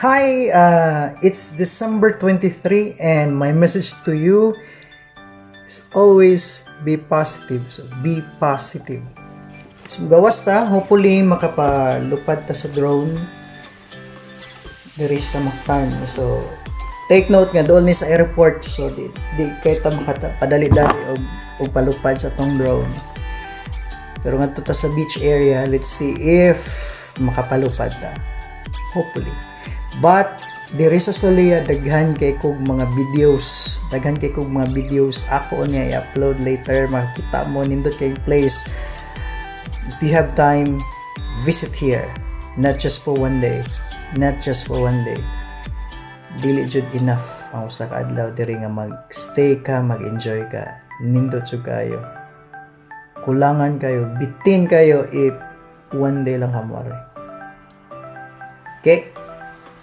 Hi, it's December 23 and my message to you is always be positive. So, be positive. So, gawas ta, hopefully makapalupad ta sa drone diri sa Mactan. So, take note nga dool ni sa airport, so di kay ta makapadali-dali og palupad sa tong drone. Pero ngadto ta sa beach area, let's see if makapalupad ta. Hopefully. But diri sa Solea, daghan kay kog mga videos, daghan kay kog mga videos ako niya i-upload later. Makita mo nindot kay place. If you have time, visit here. Not just for one day. Not just for one day. Dili jud enough ang usa ka adlaw diri nga mag-stay ka, mag-enjoy ka. Nindot jud kayo. Kulangan kayo, bitin kayo if one day lang ka mo. Okay?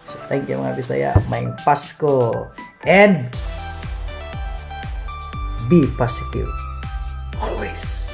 So, thank you, mga Bisaya. Maayong Pasko. And be positive. Always.